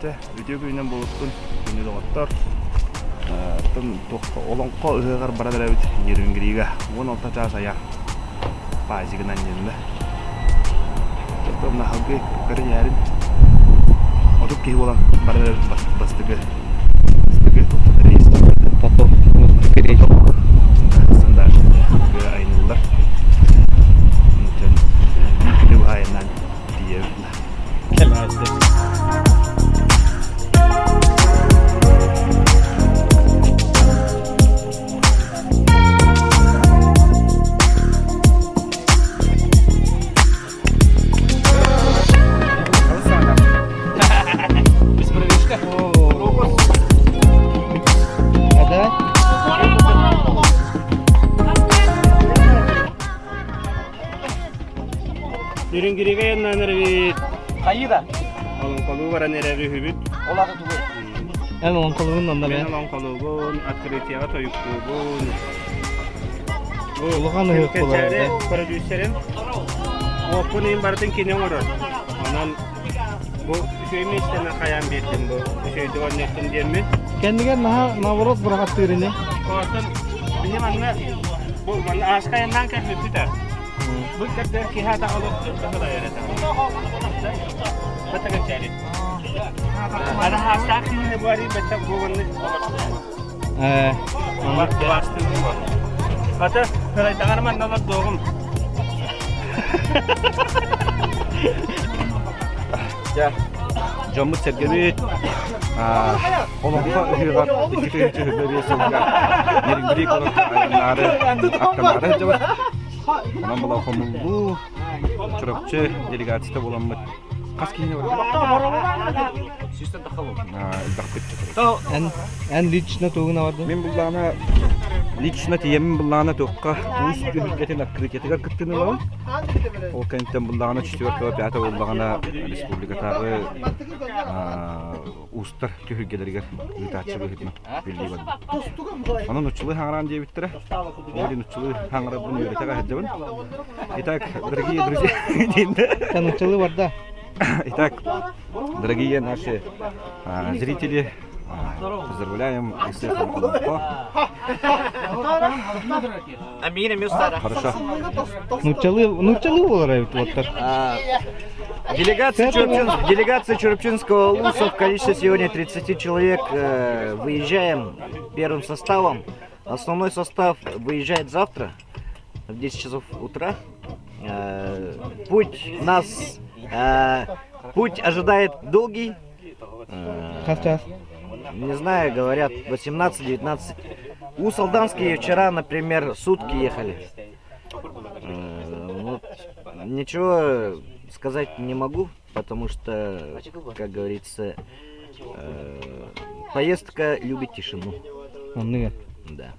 Чэ, үтүө күнүнэн буолуохтун, күндү доҕоттор. Оттон туохха олоҥхо ыһыаҕар баран эрэбит Нерюнгрига 16 чаас айан пазигынан диэн да. Оттон наһалгы көрөн иһэрин 30 киһи буолан баран эрэбит бастакы бастакы рейс. Потом рейс. Стандарт айаныллар. Онтон биир күнү быһа айаннаан тиийэбит. Нерюнгрига айаннаан эрэбит. Хайыда? Олоҥхолуу баран эрэр үһүбүт. Ол аты тугуй? Эн олоҥхолугун онно Мен олоҥхолуубун, открытиеҕа тойуктуубун. Бу Улахан ыһыах буолар кэнчээри эбит. продюсерим. Уоппун иһин барытын кини оҥорор. Онон бу үчүгэй миэстэни хайаан биэрдим бу. Үчүгэйдик оонньоттун диэммин. Кэннигэр наһаа наоборот быраҕаттыыр ини. Оттон биһи манна бу манна ааска айаннаан кэлбиппит ээ. Бу кэрдэр киһи атаҕа олох сылайар этэ. Бата кэнчээри. Араһаастаах киһини буарый бачча буоланны Ээ, Ата, кырайдаҕар манна олордуоҕум. Дьэ, дьоммут сэргэбит олоҥхо ыһыаҕар 2025 сылга Нерюнгри куоракка айаннаары аттанаары сылдьабыт. Онон була хомуллуу Чурапчы делегацията буламмыт хас киһини барбыт? Элбэхпит. Эн эн лично тугун бардын? Мин буллаана лично тиийэммин буллаана туохха уус түһүлгэтин открытиетыгар кыттыыны ылабын. Ол кэнниттэн буллаҕына четвертого пятого буллаҕына республикатааҕы уустар түһүлгэлэригэр ыытааччы быһыытынан биллии барда. Онон нуччалыы хаҥараан диэбиттэрэ. Ол иһин нуччалыы хаҥарарбын үөрэтэ сылдьабын. Итак, дорогие друзья, нуччалыы барда. Итак, дорогие наши зрители, поздравляем всех Хорошо. Нуччалыы нуччалыы буолар эбит уоттар. Делегация, Чурапчин, делегация Чурапчинского УЛУСа в количестве сегодня 30 человек э, выезжаем первым составом. Основной состав выезжает завтра в 10 часов утра. Э, путь нас, э, путь ожидает долгий. Хас час? Не знаю, говорят 18-19. У Салданские вчера, например, сутки ехали. Ну, ничего сказать не могу, потому что, как говорится, поездка любит тишину. Оннуга. Да.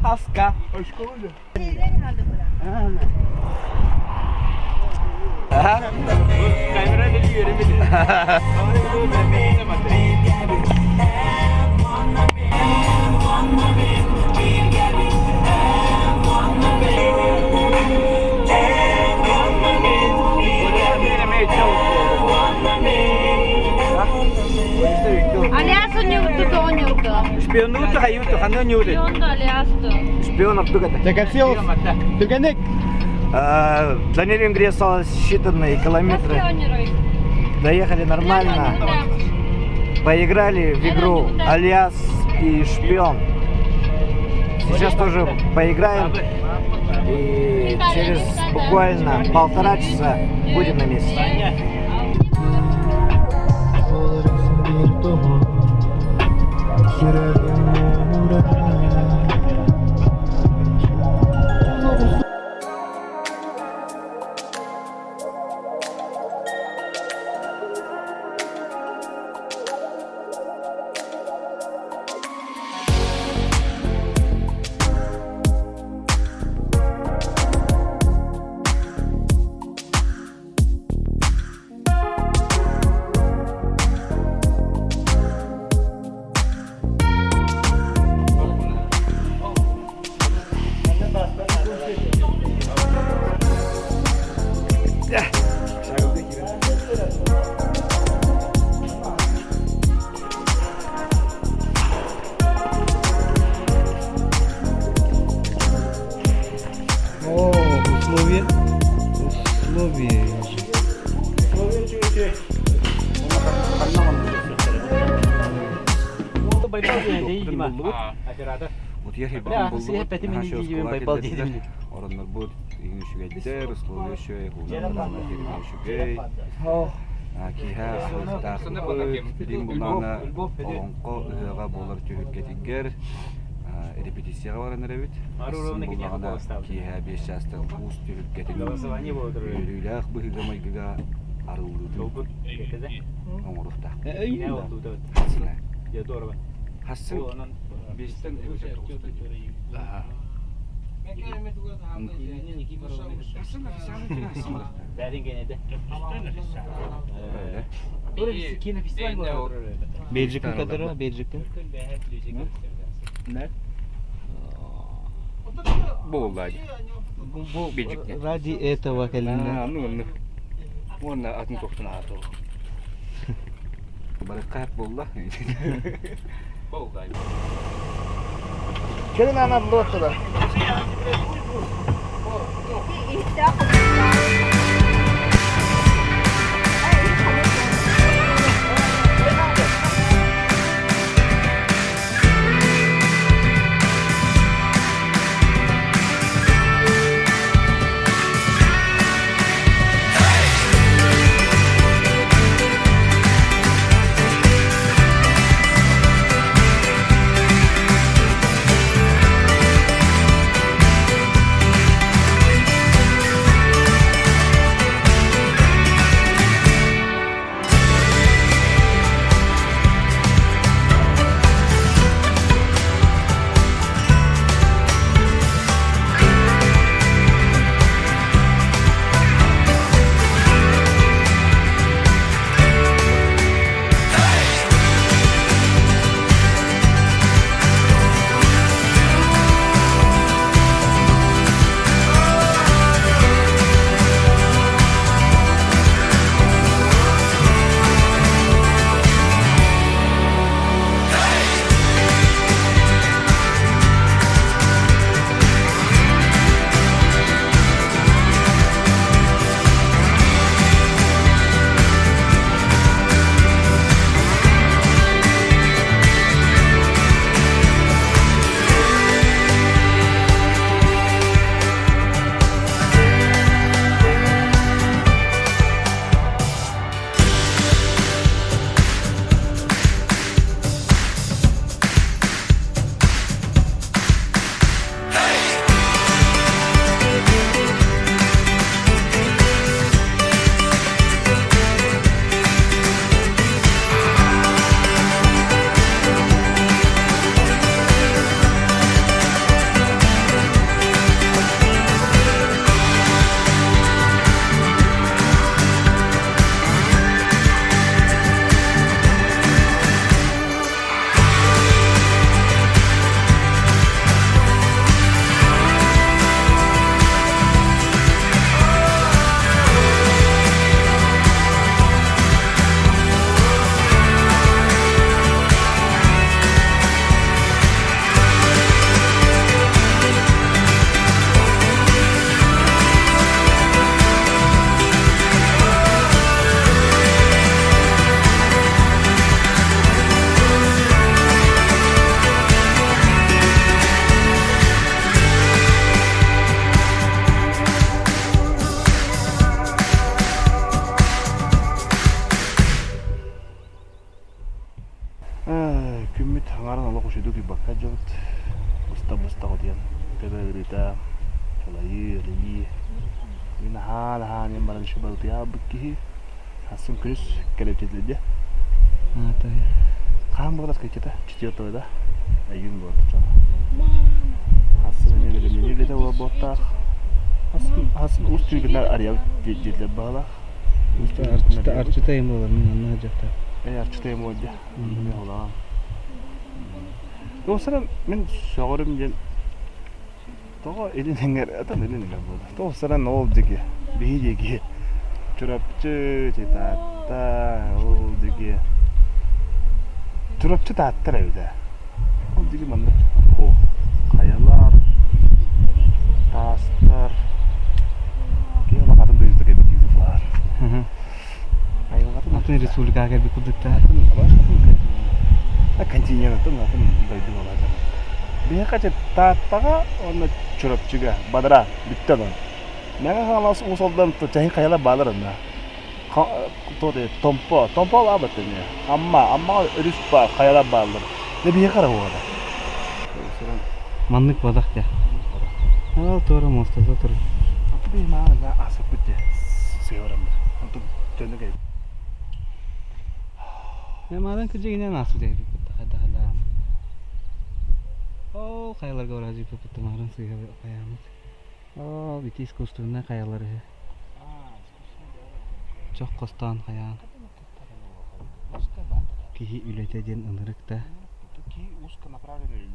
Хаска. Алясу нюрту то нюрту. Шпионуту хаюту ханна нюры. Шпионду алясту. Шпион Абдугата. Декасил. Түгэнник. До Нерюнгри осталось считанные километры. Доехали нормально. Поиграли в игру Алиас и Шпион. Сейчас тоже поиграем. И через буквально полтора часа будем на месте. Условия. Ороннорбут үчүгэйдэр, условия үчүгэй, үчүгэй. Киэһэ аһылыктаахпыт, билим булаана олоҥхо ыһыаҕа буолар түһүлгэтигэр репетицияҕа баран эрэбит. Буллаҕына киэһэ 5 чаастан уус түһүлгэтин үөрүүлээх быһыыга-майгыга арыллыытын оҥоруохтаах. Хассын биэстэн Бельжикин кадыры, Бельжикин. Не? Буолла. Бу ради этого кэлиннэ. Ну, ну. Уонна атын тохтун аатыл. Барыкка буолла. Кэлин ана буолуохтара. Күммүт аҥарын олох үчүгэй куйбакка дьыбыт. Быста-быста хотуйан төбө ыарыыта, чалайыы, элэйии. Мин аһаан-аһаан иһэн баран еще барытыйаабыт киһи. Сарсын күнүс кэлэбитилэрдэ. Хаан буолар кыччата, четвертого да? Айыын буолар чоно. Хассын эмиэ бэлэмнэнии үлэтэ буолбуттаах. Хассын хассын ус түүгүнэр арыйабыт диэтилэр баҕалаах. Арчыта им буолар мин онно сылдьахтаах. Э арчыта им буолар дии. Улахан. Туосаран мин сөҕөрүм диэн тоҕо илин эҥэр атын илин эҥэр буолла. Туосаран ол диэки биһи диэки Чурапчы, Таатта, ол диэки Чурапчы Тааттар эбит ээ. Ол диэки маннык о хайалар, таастар киһи улахатын дойдута кэлбит. Атын республикаҕа кэлбит курдуктар. Атын континентын атын дойду буолааччы. Биһиэхэ Тааттаҕа уонна Чурапчыга бадара бүттэ онон. Мэҥэ Хаҥалас Уус Алдан чаһы хайалар баалар онно. Томпо, Томпо лаабат эмиэ. Амма, Аммаҕа өрүс баар, хайалар бааллар. Дьэ биһиэхэ эрэ уода. Маннык буолах дьэ. Ол туора муостата турар. Аты маана асыппыт дьэ. Сыһыараммыт. Онтон төннө кэлбит. Мааран кырдьыгынан ааспыт эбиппит хайдах хайдах. Ол хайаларга барар дьиэппит мааран сыыһа хайааммыт. Ол ити искусственнай хайалар үһү. Чох хостоон хайаан. Киһи үлэтэ диэн ынырык да. Узконаправленный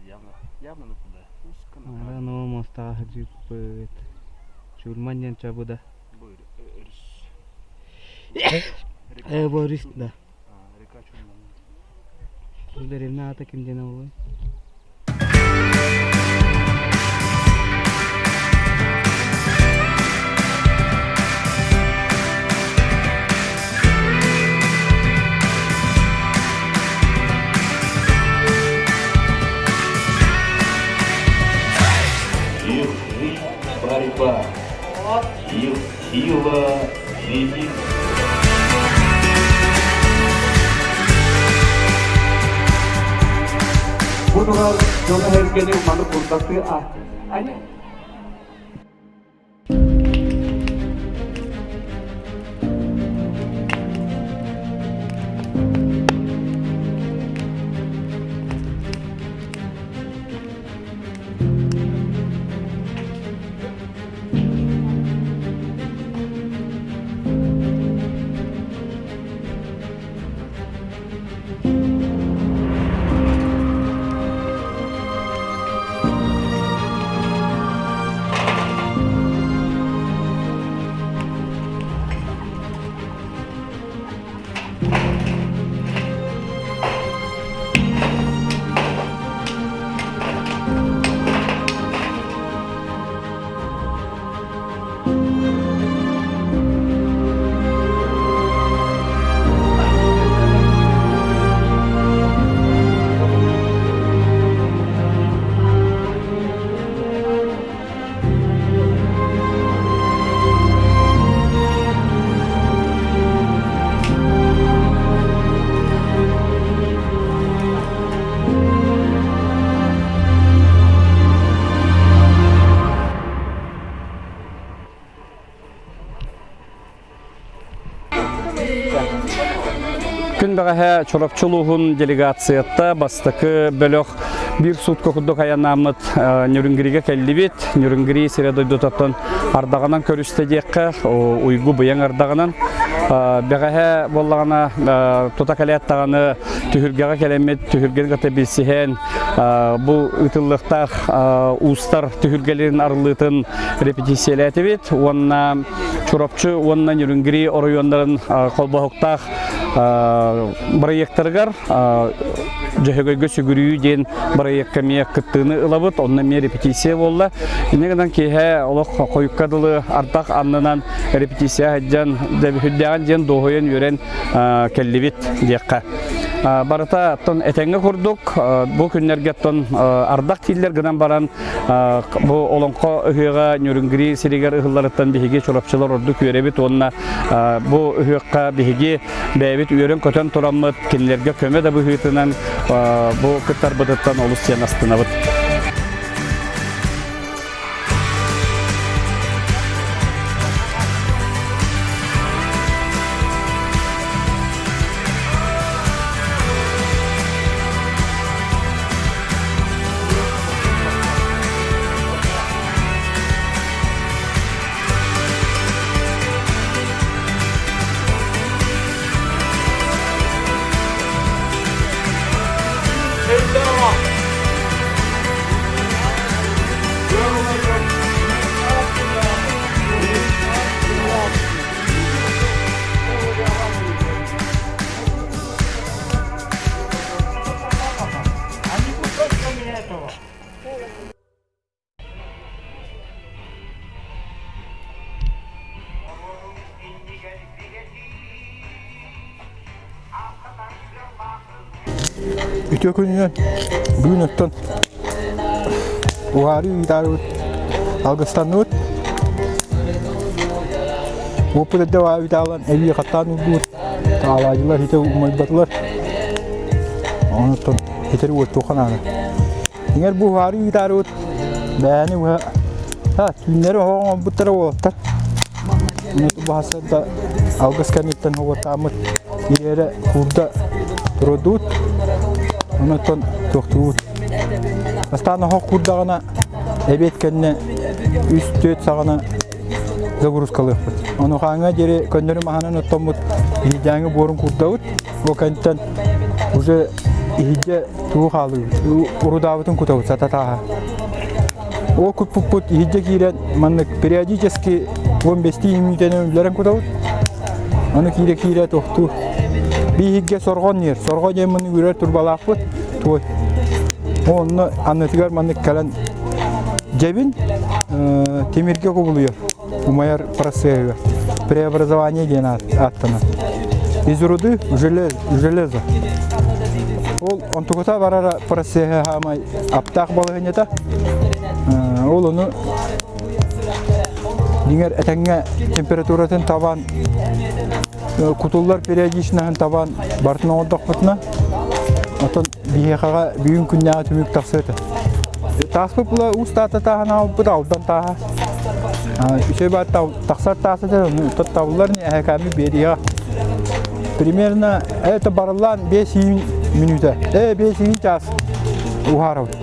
явно, явно куда? Узконаправленный. Ну, муостаҕа сылдьыппыт. Чурман диэн чабыда. Бу өрүс. Бу өрүс да. Река Чурман. Бу дэриэбинэ аата ким диэн буолуой? Их жизнь борьба, их сила велика. Бу турар дьону-сэргэни маны курдаттыы Күн бэҕэһээ Чурапчы улууһун делегацията бастакы бөлөх биир суутка курдук айаннааммыт Нюрнгригэ кэллибит. Нюрнгри сирэ дойдутаттан ардаҕынан көрүстэ диэххэ, уйгу быйаҥ ардаҕынан. Бэҕэһээ буоллаҕына тута кэлээт даҕаны түһүлгэҕэ кэлэммит, түһүлгэни кытта билсиһэн, бу ыытыллыахтаах уустар түһүлгэлэрин арыллыытын репетициялээтибит уонна Чурапчы уонна Нюрнгри оройуоннарын холбоһуктаах бырайыактарыгар Дьөһөгөйгө сүгүрүйүү диэн бырайыакка эмиэ кыттыыны ылабыт, онно эмиэ репетиция буолла. Инньэ гынан киэһэ олох хойукка дылы ардах аннынан репетиция сылдьан, үрдээҕин диэн дуоһуйан үөрэн кэллибит диэххэ. Барыта оттон этэҥҥэ курдук бу күннэргэ оттон ардах тииллэр гынан баран бу олоҥхо ыһыаҕа Нюрнгри сиригэр ыһылларыттан биһиги чурапчылар ордук үөрэбит уонна бу ыһыахха биһиги бэйэбит үөрэн-көтөн тураммыт кинилэргэ көмө да быһыытынан бу кыттарбытыттан олус диэн астынабыт. Үтүө күнүнэн бүгүн оттон уһаарыы ыытаарыбыт алгыстанныбыт. Уоппут эрдэ үтаалан эбии хаттаан уурдубут. Таалаадьылар хитэ умайбатылар. Онуттан хитэри уоттуохха наада. Иҥэр бу уһаарыы ыытаарыбыт бэйэни быһа түүннэри оһох оҥорбуттара уолаттар. Баһасарда алгыс кэнниттэн уоттааммыт ириэрэ куурда турудуут. Онтон туохтуубут. Бастаан оһох куурдаҕына эбиэт кэннэ үс-түөрт саҕана загрузкалыахпыт. Онухааҥҥа диэри көннөрү маһынан оттоммут иһийдээҥи буорун куурдабыт. Ол кэнниттэн уже иһирдьэ тугу хаалыыбыт, урудаабытын кутабыт сататааһа. Ол куппуппут иһирдьэ киирэн маннык периодически 15 мүнүүтэнэн үллэрэн кутабыт. Аны киирэ-киирэ тохтуу. Биһигэ сорҕон диир. Сорҕо диэн маны үрэр турбалаахпыт. Туой. Онно аннытыгар маннык кэлэн дьэбин тимиргэ кубулуйар. Умайар процеһыгар. Преобразование диэн ааттанар. Из руды в железо. Ол онтукута барара процеһа хаамай аптаах балаһынньата. Ол ону дьиҥэр этэҥҥэ температуратын табан кутуллар периодичноһын табан барытын оҥордохпутуна оттон биһиэхэҕэ бүгүн күннээҕи түмүк тахсыа этэ. Тааспыт була уус таата тааһын аҕалбыт Алдан тааһа. Үчүгэй баар тахсар таас этэ, табыллар эһэкээммит биэриэҕэ. Примерно это барыллаан 5 мүнүүтэ, 5 чаас уһаарабыт.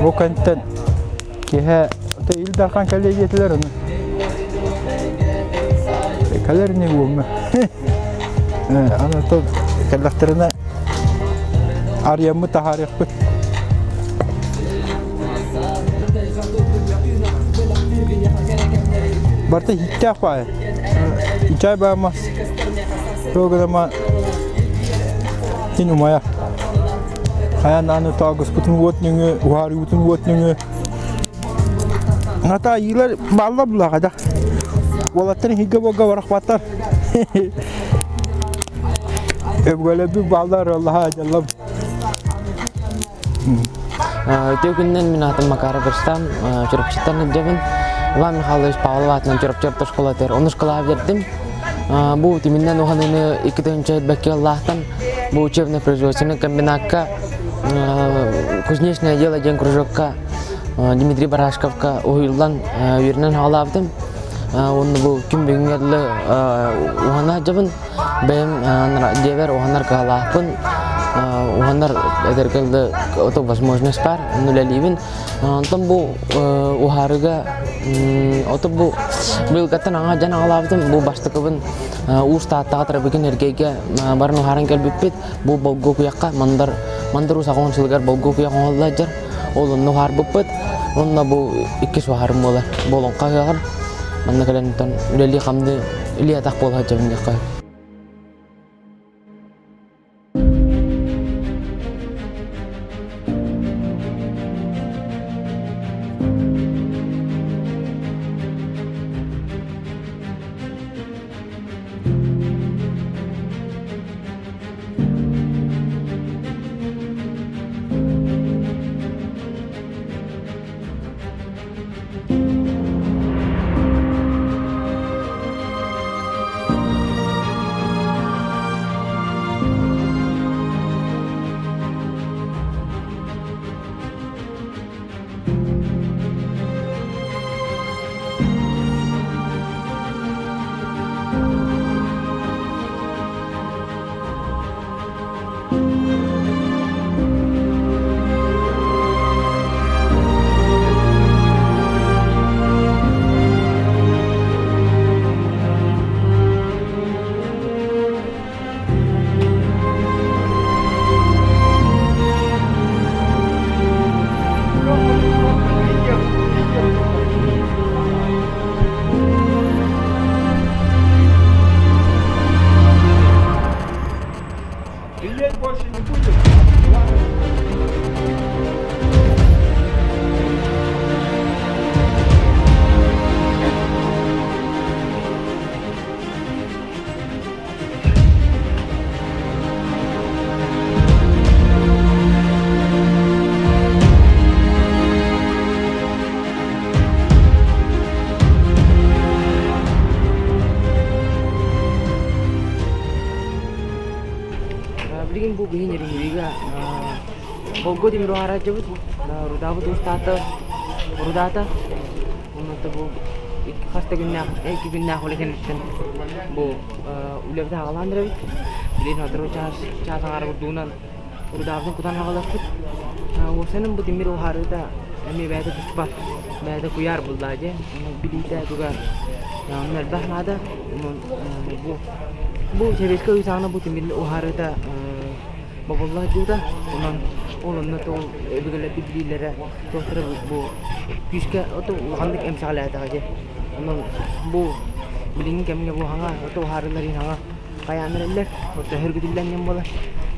Ол кэнниттэн киэһэ Ил Дархан кэлиэ диэтилэр ону. Кэлэр ини уоҥҥа. Аны то кэллэхтэринэ арыйаммыт таһаарыахпыт. Барыта иһиттээх баайа. Чай баама. Тугу Син умайар. Хайаан аны таагыспытын уот нөҥүө, уһаарыыбытын уот нөҥүө. Ната иилэр баалла булаҕа да. Уолаттар иһигэ буолга барахпаттар. Өбүгэлэрбит бааллар Аллаһа дьаллам. Үтүө күнүнэн мин аатым Макаров Рустам, Чурапчыттан сылдьабын. Иван Михайлович Павлов аатынан Чурапчы орто школатыгар онус кылааһы бүтэрдим. Бу тиминнэн уһаныыны 2 тыһыынча аллаахтан бу учебно-производственный комбинакка кузнечное дело диэн кружокка Дмитрий Барашковка уһуйуллан үөрэнэн хаалаабытым. Уонна бу күн бүгүҥҥэ дылы уһана сылдьабын. Бэйэм дьиэбэр уһанар кыһалаахпын. Уһанар эдэргэ дылы ото возможность баар, онно үлэлиибин. Онтон бу уһаарыга ото бу быйылгаттан аҥа дьан аҕалаабытым. Бу бастакыбын Уус Тааттаҕа Трабыкин Эргэйгэ баран уһааран кэлбиппит. Бу Болгуо куйахха Мандар Мандар Уус аҕа сылыгар Болгуо куйах оҥоһулла сылдьар. Ол онно уһаарбыппыт. Онно бу иккис уһаарым буолар. Болоҥхо ыһыаҕар манна кэлэн онтон үлэлии-хамныы илии-атах буола сылдьабын диэххэ сөп. Билигин бу биһи Нерюнгрига Болго тимир уһаарааччыбыт, Рудаабыт уустаата, Рудаата. Онно бу хас да күннээх, икки күннээх үлэ кэнниттэн бу үлэбит аҕалаан эрэбит. Билигин сотору чаас, чаас аҥаара курдугунан Рудаабытын кутан аҕалыахпыт. Уопсайынан бу тимир уһаарыыта эмиэ бэйэтэ туспа, бэйэтэ куйаар буллаа дьэ. Билиитэ туга онно элбэх наада. Бу бу сэбиэскэй ый саҕана бу тимир уһаарыыта бобулла сылдьыбыта. Онон ол онно ол өбүгэлэрбит билиилэрэ туохтара бу күүскэ ото улаханнык эмсэҕэлээтэҕэ дьэ. Онон бу билиҥҥи кэмҥэ бу хаҥа ото уһаарыллар иһин хаҥа хайаан эрэллэр, ото өһүргүтүллэн диэн буолар.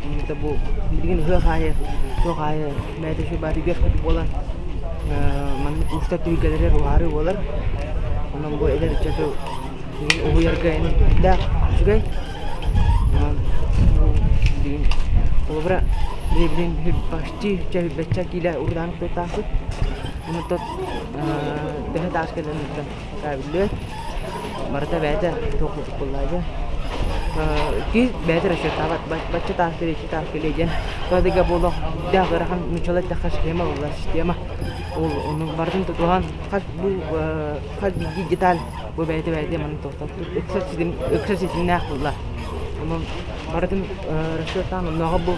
Онно бу билигин ыһыах аайы туох аайы бэйэтэ үчүгэй баар үгэс курдук буолан маннык уустар түһүлгэлэригэр уһаарыы буолар. Онон бу эдэр ыччаты уһуйарга дээх үчүгэй. Онон билигин холобура билигин почти чэ киилэ урдаан туттаахпыт. Онон төһө таас кэлэн биллибэт. Барыта бэйэтэ туох курдук буоллаҕа Ки бэйэтэ расчеттаабат бачча таас кэлиэ, иччи таас кэлиэ диэн. Тоҕо буолуох дээх ыарахан нууччалыы эттэххэ схема буолар, система. Ол ону барытын тутуһан хас бу хас биирдии деталь бу бэйэтэ бэйэтэ манна тохтоппут ыкса ситим ыкса ситимнээх буолла. Онон барытын расчеттаан оннооҕо бу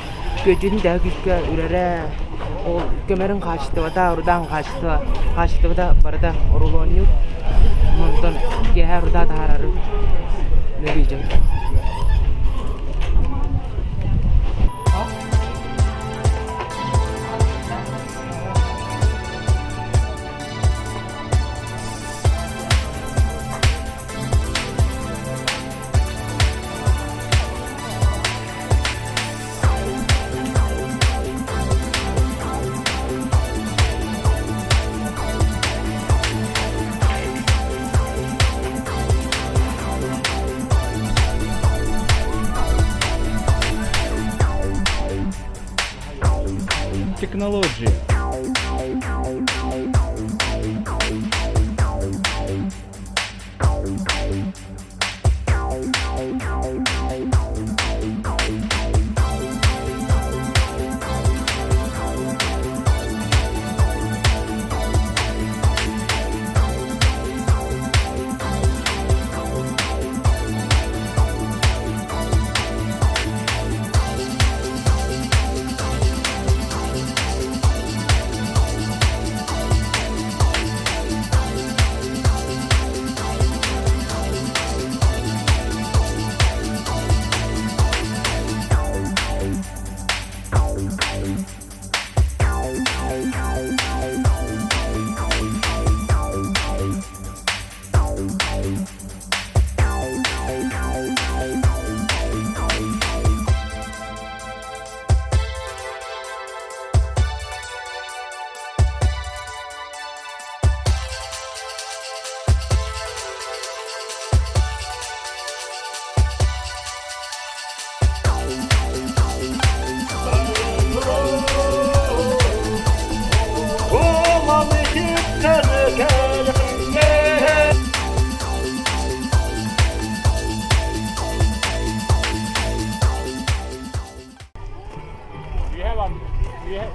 күөдьүтүн төһө күүскэ үрэрэ ол көмөрүн хаачыстыбата, рудаан хаачыстыба хаачыстыбата барыта оруолу оонньуур. Онтон киэһэ руда таһаарары үлэлии дьон. Технология.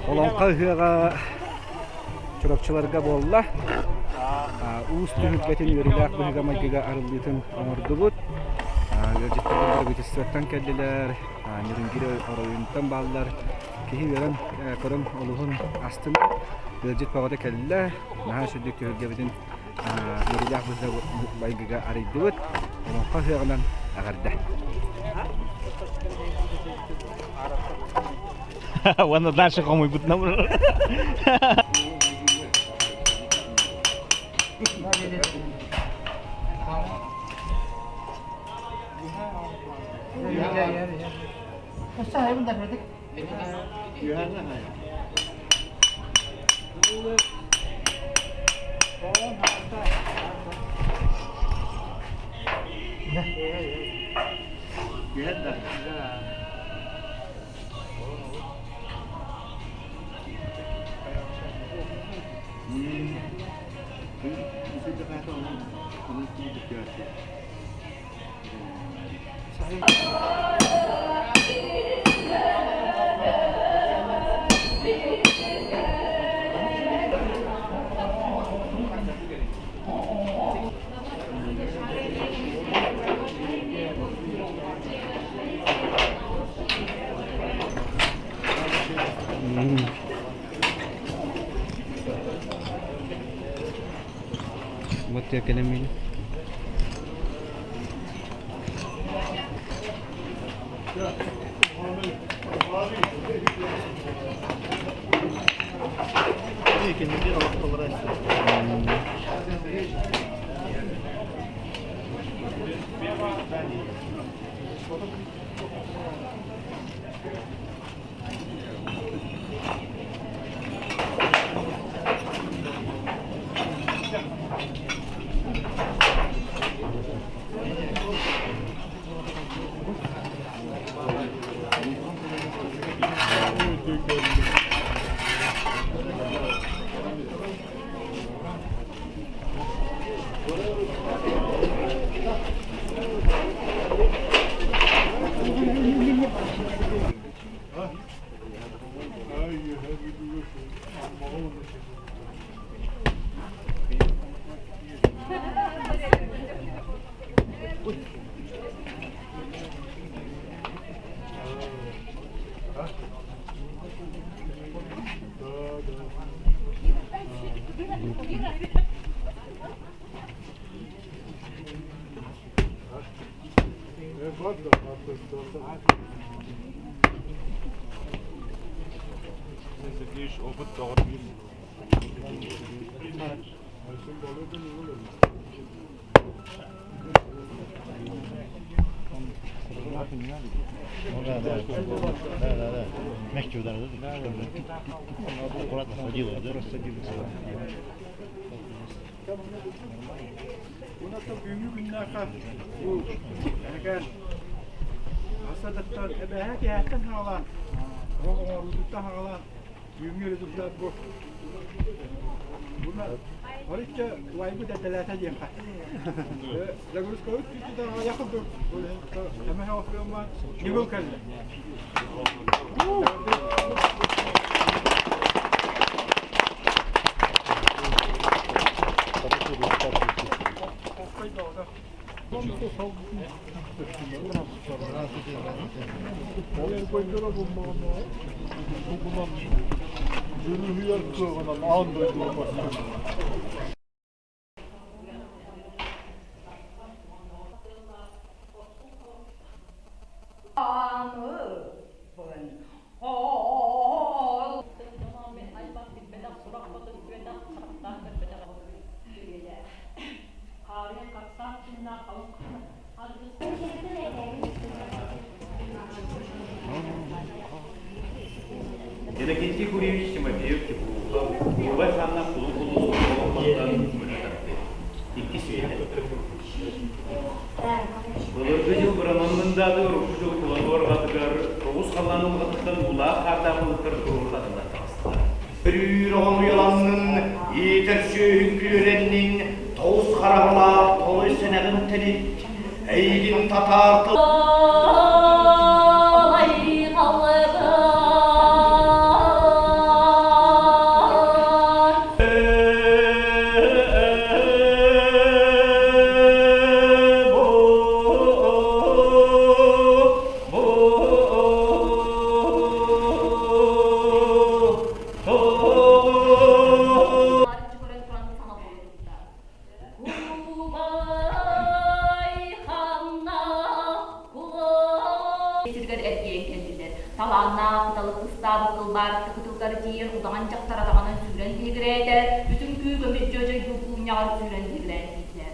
Олоҥхо ыһыаҕа Чурапчыларга буолла. Уус түһүлгэтин үөрүүлээх быһыыга-майгыга арыллыытын оҥордубут. Ыалдьыттарбыт правительствоттан кэллилэр, Нерюнгри оройуонуттан бааллар. Киһи үөрэн көрөн олуһун астынар. Ыалдьыт бөҕөтө кэллэ. Наһаа сүрдүк түһүлгэбитин үөрүүлээх быһыыга-майгыга арыйдыбыт. Олоҥхо ыһыаҕынан эҕэрдэ! Уонна дальше хомуйбутунан өттүгэр кэлэн миигин. Мягкий удар, да, чтобы аккуратно садилось, да? Бүгүҥҥү күннээххэ бу эһэкээн Асадаттан эбэһээ киэһэттэн саҕалаан, оһох оҥоруутуттан саҕалаан бүгүҥҥү результат бу. Буна арычча убайбыт эрдэлээтэ диэххэ. Загрузкабыт түстүтэ аҕыйах курдук. Эмэһэ офиомман ньыгыл кэллэ. Дьүрүһүйэр кыаҕынан аан дойдуга бастыыр. Иннокентий Гурьевич Тимофеев Теплоухов Куурбай хааннаах кулун кулуусун олоҥхоттон үлэ тардыы. Иккис үйэтэ. Былыргы дьыл быраман мындааты урукку дьыл кулан уорҕатыгар тоҕус халлаан ылҕатыттан уулаах хаардаах былыттар туруорутатынан таҕыстылар. Өрүүр оҕон уйаланнын, иитэр сүөһүн күөрэннин, тоҕус хараҕалаах толой сэнэҕин тэнит, эйигин татаар тыл Сиригэр эргийэн кэллилэр. Талааннаах, кыталык ыстаабыт кылбаарытта кытылгар тиийэн удаҕан дьахтар атаҕынан сүүрэн тиһигирээтэ, бүтүн күү көмүс дьүөдьэй булгунньаҕар сүүрэн тиһигирээн тиийдэ.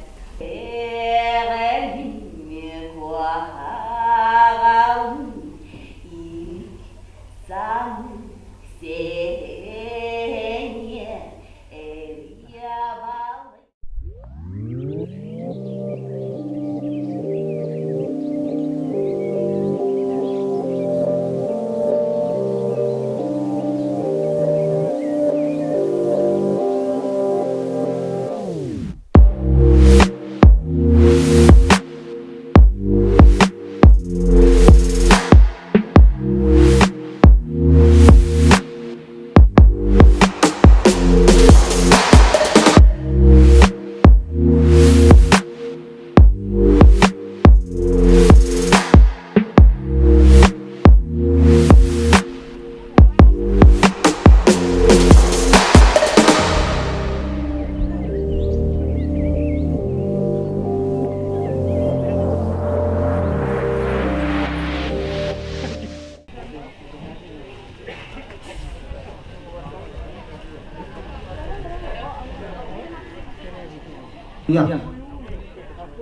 Я.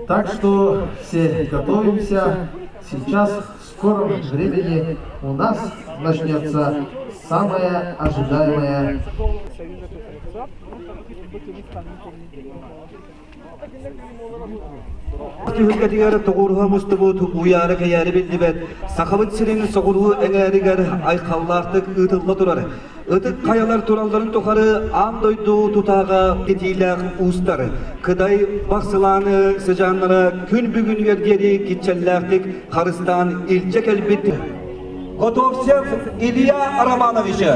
Так что все готовимся. Сейчас, в скором времени, у нас начнется самое ожидаемое. Түһүлгэтигэр тоҕуоруһа мустубут уйаары-кэйээри биллибэт Сахабыт сирин соҕуруу эҥээригэр айхаллаахтык ыытылла турар. Ытык хайалар туралларын тухары аан дойду тутааҕа итиилээх уустар Кытай Бахсылааны сыдьааннара күн бүгүнүгэр диэри киччэллээхтик харыстаан илдьэ кэлбит Готовцев Илья Романовича.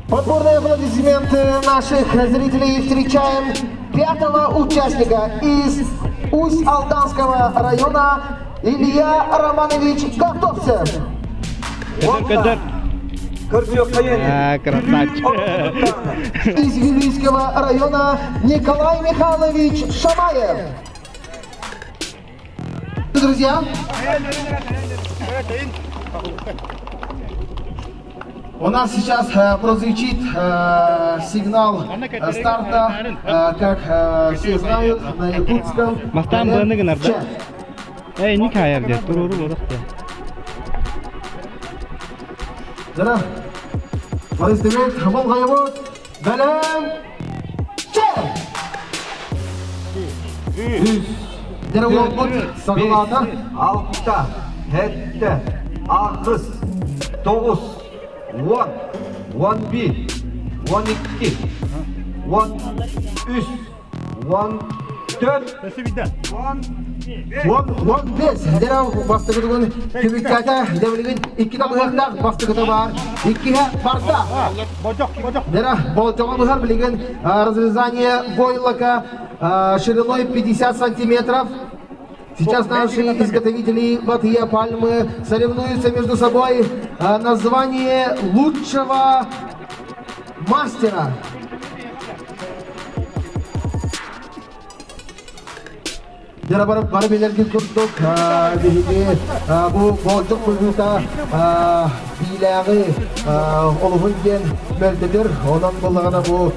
Подборные аплодисменты наших зрителей. Встречаем пятого участника из Усть-Алданского района Илья Романович Готовцев. Красавчик. Из Вилюйского района Николай Михайлович Шамаев. Друзья, у нас сейчас прозвучит сигнал старта, как все знают, на якутском. Мастан быаны гынар да? Эй, не каяр деп, туруру болуқ Да. Борис Демет, Болғайбот, Бәлем, Үс, Сағылата. Алта, хетте, ағыз, тоғыз, он, 11, 12, 13, 14, 15. Дәрәу бастығы бүгін түбіккәті, дәвілігін икки табыһыктаах бастыгыта бар. Иккиһэ барда. Дәрә болжоҕон быһар билигин разрезание войлока шириной 50 сантиметров. Сейчас наши изготовители батыя пальмы соревнуются между собой на звание лучшего мастера. Дьэ бары бары билэргит курдук биһиги бу болдьох быһыыта биилээҕи олуһун диэн мөлтөтөр. Онон буоллаҕына бу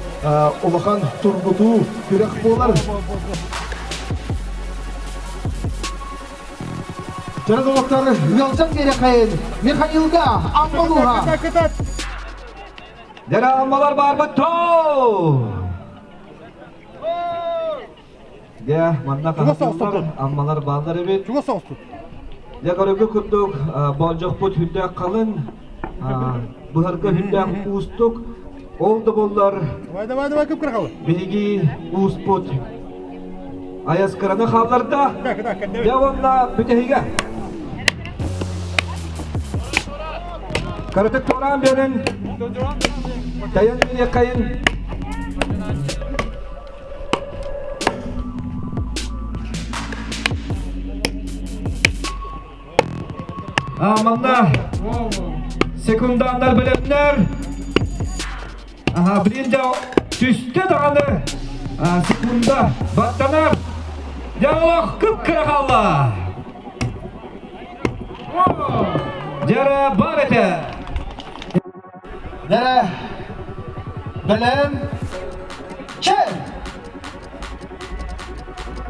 улахан тургутуу күрэх буолар. Дьэ доҕоттор, ыалдьан биэрэхэйин Михаилга Аммалуха. Дьэ Аммалар баарбыт тоо! Дьэ, манна хаһытыллар, аммалар бааллар эбит. Чугас соҕустут. Дьэ, көрөргө курдук, болдьохпут сүрдээх халыҥ, быһарга сүрдээх уустук. Ол да буоллар, Давай, давай, давай, кып кырахалы. биһиги ууспут айаскыраны хаалларда. Дьэ, уонна бүтэһигэ. Каратык туораан биэрин, тайан бириэххэйин. Манна секунданнар бэлэмнэр. Аха, билин дьэ түстэ даҕаны секунда баттанар. Дьэ олох кып-кыра хаалла. Дьэрэ бар этэ. Дьэрэ бэлэм чэ!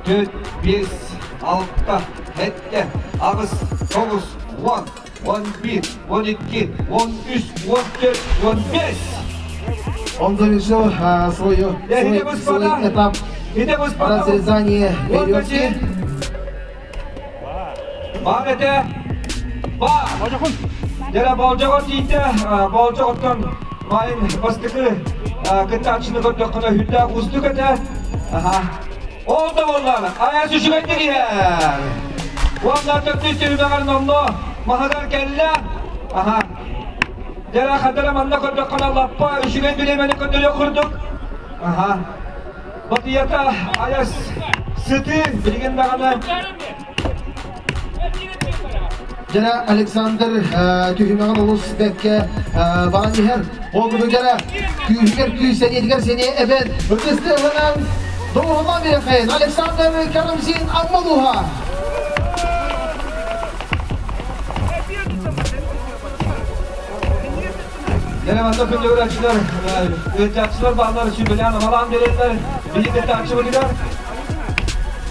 Төрт, биэс, алта, сэттэ, аҕыс, тоҕус, уон, 11, 12, 13, 14, 15. Он завершил свою, свой, свой этап разрезания веревки. Баар этэ, баар. Дьэ, болдьоҕор тиийдэ, болдьоҕуттан майын бастакы кыттааччыны көрдөххүнэ сүрдээх уустук этэ. Ол да буоллар, айас үчүгэйдик иһэр. Уонна төрдүс түһүмэҕэр номно маһыгар кэллэ. Аха. Дьэ, хадара манна көрдөххүнэ лаппа үчүгэй бириэмэни көрдөрүөх курдук. Аха. Батыйата айас сытыы билигин даҕаны Дьэрэ Александр түһүмэҕин олус бэккэ баран иһэр. Ол курдук дьэрэ күүһүгэр күүс, сэниэтигэр сэниэ эбэн, ытыстыһынан доҕуһуллан биэрэхин Александр Карамзин Аммалуха. Дьэ, манна күндү ыалдьааччылар бааллар сүбэлээн амалаан биэрэллэр. Биһиги кыттааччыбытыгар.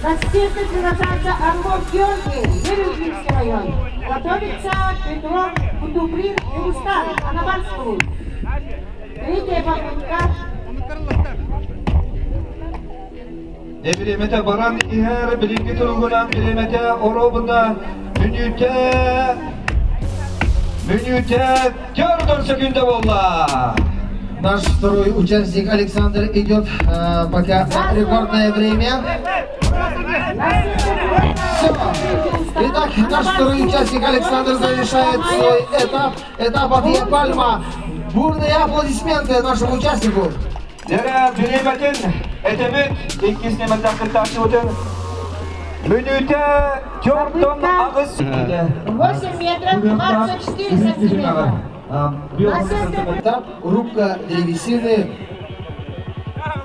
На сцене приглашается Орлов Георгий, Нерюнгринский район. Готовится Петров Кутуприн Югустан, Анабарский. Третья попытка. Бириэмэтэ баран иһэр, билиҥҥи туругунан бириэмэтэ оруобуна мүнүүтэ мүнүүтэ 4 секунда буолла. Наш второй участник Александр идет э, пока на рекордное время. Все. Итак, наш второй участник Александр завершает свой этап. Этап от Пальма. Бурные аплодисменты нашему участнику. Дьэ, бириэмэтин этэбит, иккис ньэмэтэх кыттааччыбытын мүнүүтэ түөртон аҕыс 8 метров 24 сантиметра. Этап рубка древесины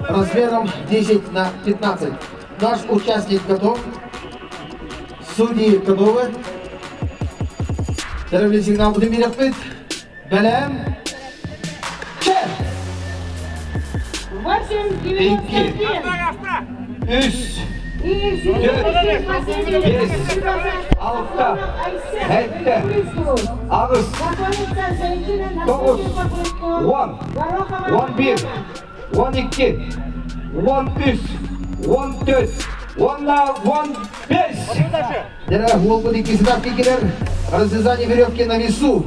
размером 10 на 15. Наш участник готов. Судьи готовы. Дәрәвли сигнал будем Бэлэм. Чэ! 8,91. Үс, төрт, биэс, алта, сэттэ, аҕыс, тоҕус, уон, 11, 12, 13, 14, уонна 15. Дьэ, уолбут иккисинэн кикирэр. Развязание веревки на весу.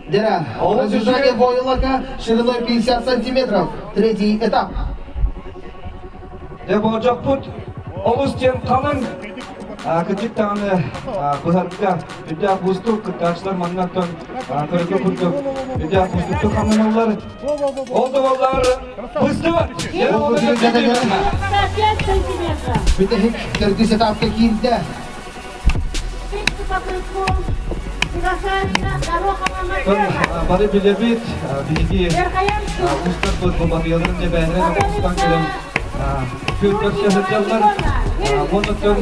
Дьэ, развязание войлока шириной 50 сантиметров. Третий этап. Дьэ, болдьохпут олус диэн халыҥ. Кырдьык даҕаны быһарга үрдээх уустук кыттааччылар маннаттан көрөргө курдук үрдээх уустуктук хамнаналлар. Ол да буоллар быстыбат. Бүтэһик төрдүс этапка киирдэ. Бары билэбит, биһиги уустарбыт бу батыйаларын дьэбээннэрин оҥостон кэлэн күн көрсө сылдьаллар. Оннуттан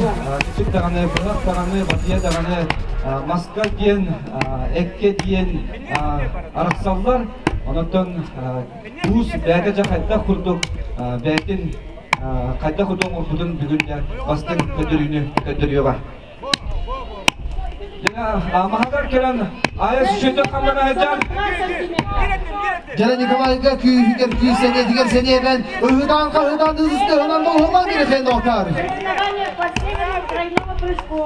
кичик даҕаны, быһах даҕаны, батыйа даҕаны маска диэн, эккэ диэн арахсаллар. Онон уус бэйэтэ дьэ хайдах курдук бэйэтин хайдах курдук оҥорбутун бүгүн дьэ бастыҥ көрдөрүүнү көрдөрүөҕэ. Маһагар кэлэн айас үчүгэй хамнана сылдьар. Дьара Николайга күүһүгэр күүс сэниэтигэр сэниэбэн ыһыдаан хаһыдаан ызыстыһынан долһуман кирихэн доктор. Соревнования по северному тройному прыжку.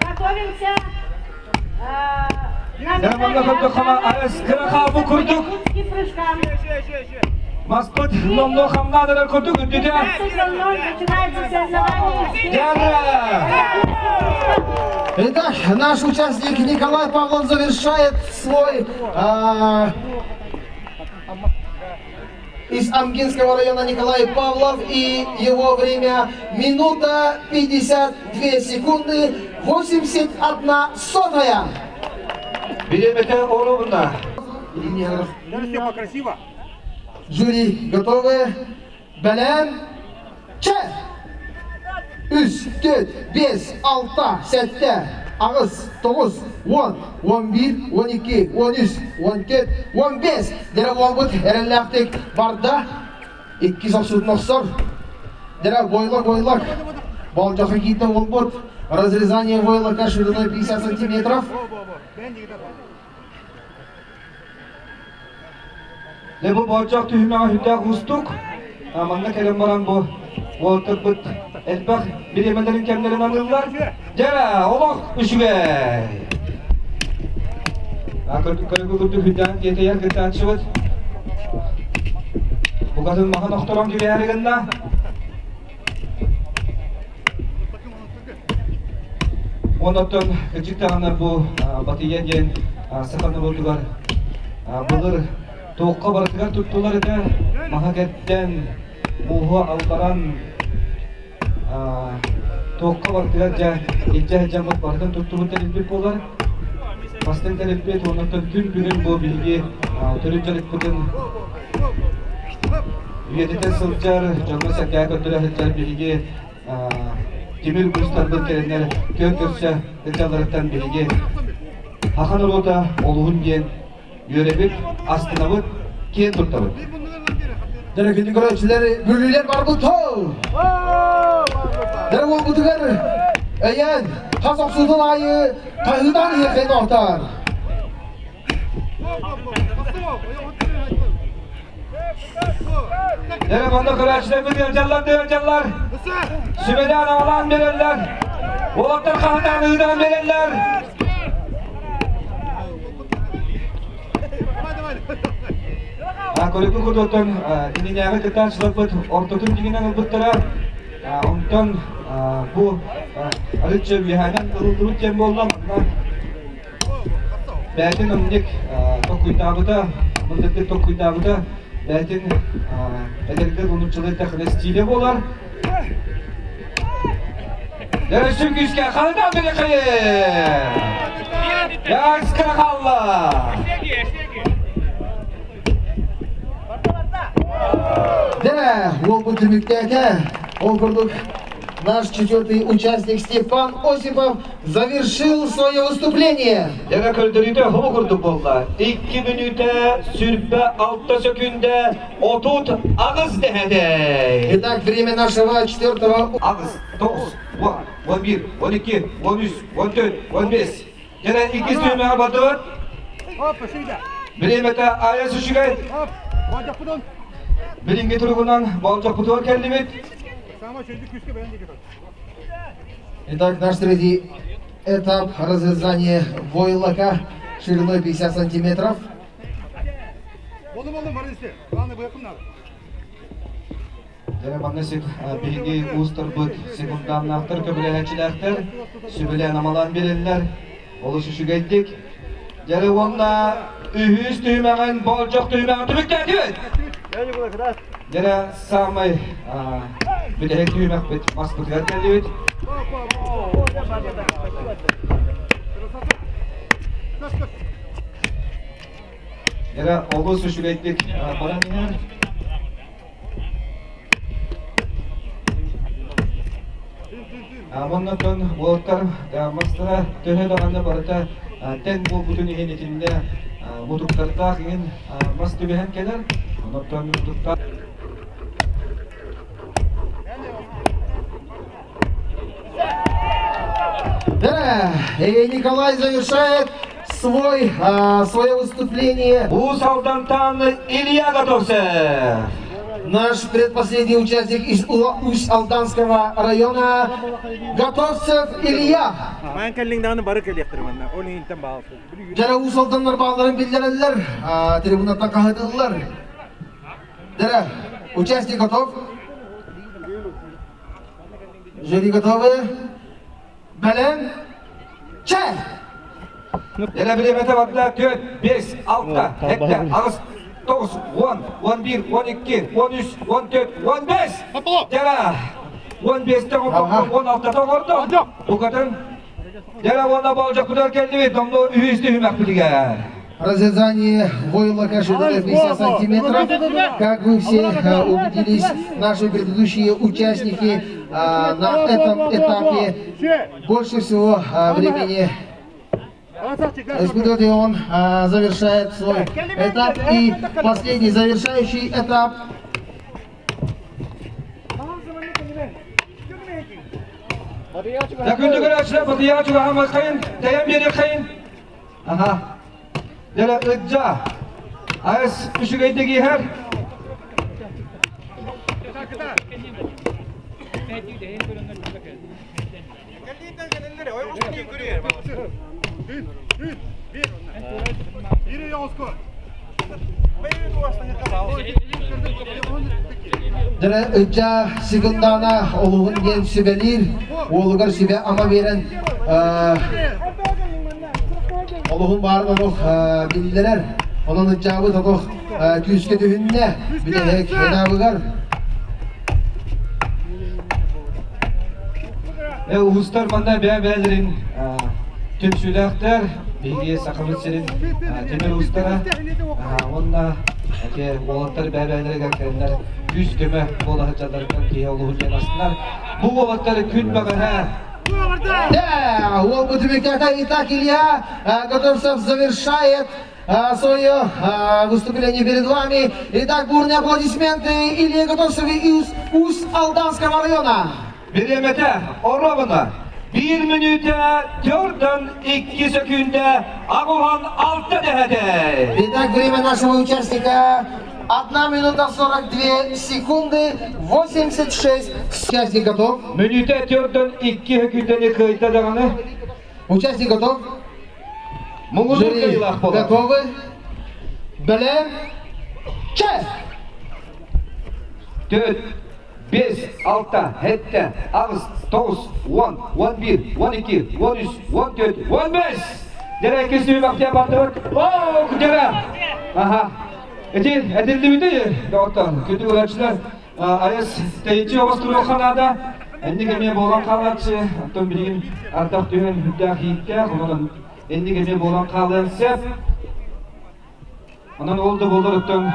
Готовимся Кыра курдук. Маспыт номно хамнаадырар курдук үрдүтэ. Итак, наш участник Николай Павлов завершает свой э, из Амгинского района Николай Павлов и его время минута 52 секунды 81 сотая. Бириэмэтэ оруобуна. красиво. Жюри готовы? Бэлэм! Чэ! Үс, төрт, биэс, алта, сэттэ, аҕыс, тоҕус, уон, 11, 12, 13, 14, 15. Дьэ уолбут эрэллээхтик барда. Иккис охсуутун охсор. Дьэ бойлок, бойлок. Болдьоху киирдэ уолбут. Разрезание войлока шириной 50 сантиметров. Дьэ бу болдьох түһүмэҕэ сүрдээх уустук. Манна кэлэн баран бу уолаттарбыт элбэх бириэмэлэрин кэмнэрин аныыллар. Дьэ, олох үчүгэй! Көргө курдук үрдээн тиэтэйэр кыттааччыбыт. Букатын маһын охторон кибиһээри гынна. Оннуттан кырдьык даҕаны бу Батыйа диэн саха норуотугар былыр туохха барытыгар туттулар этэ. Маһа кэрдэн, мууһу алларан туохха барытыгар дьэ илдьэ сылдьаммыт барытын туттубут тэрилбит буолар. Бастыҥ тэрилбит оннуттан күн бүгүн бу биһиги төрүт дьарыкпытын үйэтитэ сылдьар, дьоҥҥо-сэргэҕэ көрдөрө сылдьар биһиги тимир уустарбыт кэлэннэр күөн көрсө сылдьалларыттан биһиги саха норуота олуһун диэн үөрэбит, астынабыт, киэн туттабыт. Дөрөгүнү көрөөччүлэр бүлүүлэр барбыт! Дөрөҕүтүгэр өйөөн хас охсуутун аайы хаһыытаан иһэрдэн охтор. Дere манна көрөөччүлэрбит ыалдьаллар да ыалдьаллар. Сүбэлээн аҕалаан биэрэллэр. Уолаттар хаһытаан ыытан биэрэллэр. Көрүкү кутуоттан иннинээҕи кыттааччыларбыт ортотун дьиҥинэн ылбыттара. Онтон бу арычча үөһээнэн ылыллыбыт диэн буолла. Манна бэйэтин оннук толкуйдаабыта, мындырдык толкуйдаабыта бэйэтин эдэрдэр нууччалыы эттэххинэ стилэ буолар. Дөрөсүн күүскэ хаһытаан бэлэхэй! Яскара хаалла! Да, уолбут түмүктээтэ. Ол курдук наш четвертый участник Степан Осипов завершил свое выступление. Дьэ көрдөрүүтэ хомо курдук буолла. 2 мүнүүтэ сүрбэ 6 сөкүндэ 38 дэһэтэй. Итак, время нашего четвертого... Аҕыс, 9, 10, 11, 12, 13, 14, 15. Дьэ иккис түһүмэҕэ бардыбыт. Бириэмэтэ айас үчүгэй. Билиҥҥи туругунан болдьохпутугар кэллибит. Итак, наш третий этап разрезания войлока шириной 50 сантиметров. Дьэ, манна биһиги уустарбыт секунданнаахтар, көмөлөһөөччүлээхтэр, сүбэлээн-амалаан биэрэллэр. Олус үчүгэйдик. Дьэ, уонна үһүс түһүмэҕин болдьох түһүмэҕин түмүктээтибит. Дьэ, саамай бүтэһик түһүмэхпит маспытыгар кэллибит. Дьэ, олус үчүгэйдик баран иһэр. Оннотон уолаттар мастара төһө даҕаны барыта тэҥ буолбутун иһин итиннэ мутуктардаах иҥин мас түбэһэн кэлэр. Оннотон мутуктаах Да, и Николай завершает свой, свое выступление. Уус Алдантан Илья Готовцев. Наш предпоследний участник из Усть-Алданского района Готовцев Илья. Маан кэллиҥ бары кэлиэхтэрэ манна. Ол иһинтэн баалсы. Дьара Уус Алданнар баалларын биллэрэллэр, трибунаттан хаһытыллар. Дара, участник готов? Жюри готовы? Бэлэм? Чэ! Элэ бириэмэтэ барда 4, 5, 6, 7, 8, 9, 10, 11, 12, 13, 14, 15! Дьара! 15-те 16-та оҥордо. Букатын Дьара уонна болдьохпутугар кэллибит, онно үһүс түһүмэхпитигэр. Разрезание войлока шириной 50 сантиметров. Как вы все убедились, наши предыдущие участники на этом этапе больше всего времени испытывает, и он завершает свой этап. И последний завершающий этап. Күндү көрөөччүлэр, Батыйаҕа чугаһаамаххайын, тэйэн биэриэххэйин. Аха. Дьэ, ыдьа. Айс үчүгэйдик иһэр. Дьэ, ычча секундаана олуһун диэн сүбэлиир, уолугар сүбэ-ама биэрэн олуһун баарын олох биллэрэр. Онон ыччаабыт олох күүскэ түһүннэ, бүтэһик этабыгар. Уһустар манна бэйэ-бэйэлэрин түмсүүлээхтэр, биһиги Сахабыт сирин тимир уустара уонна эти уолаттар бэйэ-бэйэлэригэр кэлэннэр күүс-көмө буола сылдьалларыттан киһи олуһун диэн астынар. Бу уолаттар күн бэҕэһээ Да, уолбут түмүктээтэ. Итак, Илья Готовцев завершает свое выступление перед вами. Итак, бурные аплодисменты Илье Готовцеву из Усть-Алданского района. Бириэмэтэ оруобуна 1 мүнүүтэ 42 сөкүүндэ 86 дэһэтэ. Итак, время нашего участника 1 минута 42 секунды 86. Участник готов? Мүнүүтэ 42 сөкүүндэни кыайда даҕаны. Участник готов? Муҥутуур Жюри кыайыылаах буолар. готовы? Бэлэм? Чэ! Төрт, бес, алта, хэттэ, аҕыс, тоҕус, уон, 11, 12, 13, 14, 15! Дьэрэ иккис түһүмэхтиэ бардыбыт. Оо, дьэрэ! Аха. Эти этиллибити, доҕоттор, күндү көрөөччүлэр, Арес тэйиччи оҕус туруохха наада. Энник эмиэ буолан хаалааччы, оттон билигин ардах түһэн үрдээх ииктээх, онон энник эмиэ буолан хаалыан сөп. Онон ол да буоллар оттон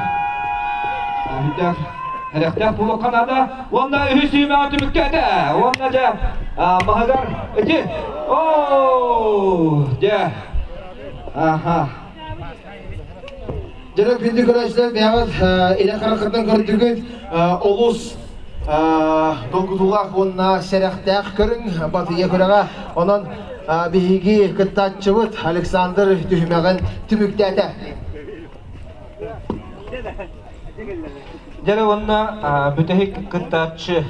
үрдээх эрэхтээх буолуохха наада. Уонна үһүс сүүмэҕэ түмүктээтэ. Уонна дьэ маһыгар ити оо дьэ аха Дьэ, күндү көрөөччүлэр, бэйэҕит илэ хараххытынан көрдүгүт, олус долгутуулаах уонна сэрэхтээх көрүҥ Батыйа күрэҕэ. Онон биһиги кыттааччыбыт Александр түһүмэҕин түмүктээтэ. Дьэ уонна бүтэһик кыттааччы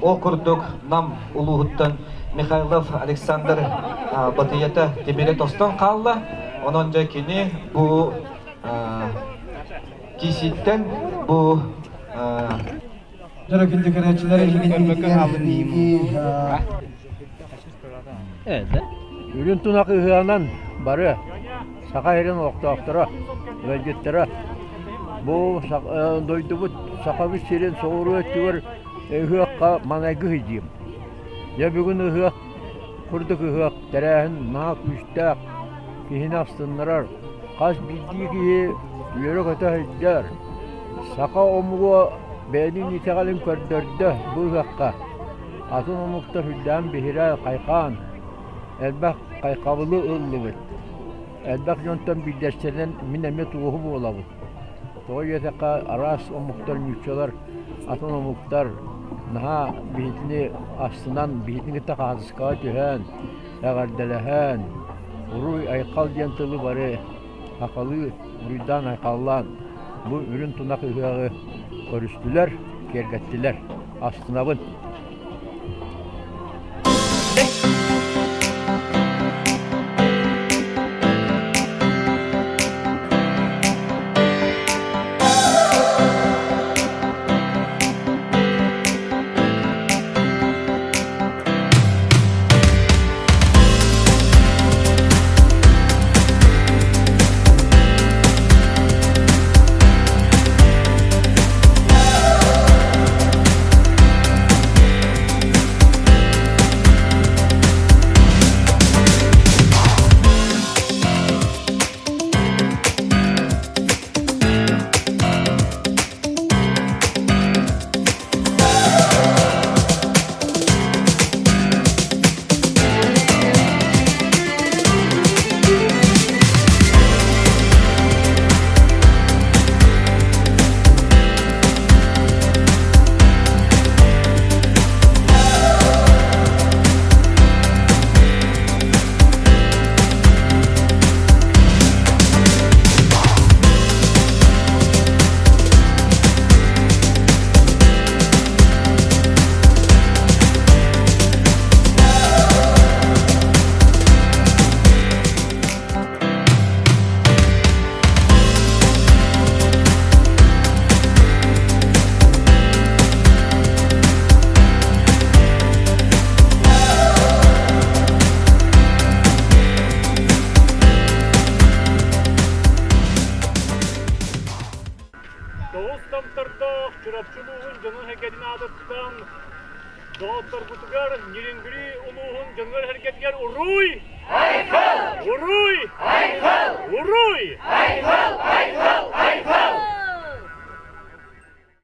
ол курдук Нам улууһуттан Михайлов Александр Батыйата тимирэ тостон хаалла. Онон дьэ кини бу кииситтэн бу Дьоро күндү көрөөччүлэр Үрүн тунах ыһыанан бары Саха сирин олохтоохторо, ыалдьыттара бу дойдубут Сахабыт сирин соҕуруу өттүгэр ыһыахха маҥнайгы сылдьыым. Дьэ бүгүн ыһыах курдук ыһыах тэрээһин наһаа күүстээх, киһини астыннарар, хас биирдии киһи үөрэ-көтө сылдьар. Саха омуга бэйэтин итэҕэлин көрдөрдө бу ыһыахха. Атын омуктар үрдээн биһирээн, хайҕаан, элбэх хайҕабылы ыллыбыт. Элбэх дьонтон биирдэстэринэн мин эмиэ туоһу буолабын. Тоҕо диэтэххэ, араас омуктар, нууччалар, атын омуктар наһаа биһигини астынан, биһигини кытта хаартыскаҕа түһэн, эҕэрдэлэһэн, уруй-айхал диэн тылы бары сахалыы уруйдаан-айхаллаан бу үрүҥ тунах ыһыаҕы көрүстүлэр, киэргэттилэр. Астынабын. Тоҕус томтордоох Чурапчы улууһун дьонун-сэргэтин аатыттан доҕотторбутугар Нерюнгри улууһун дьонугар-сэргэтигэр уруй! Айхал! Уруй! Айхал! Уруй! Айхал! Айхал! Айхал!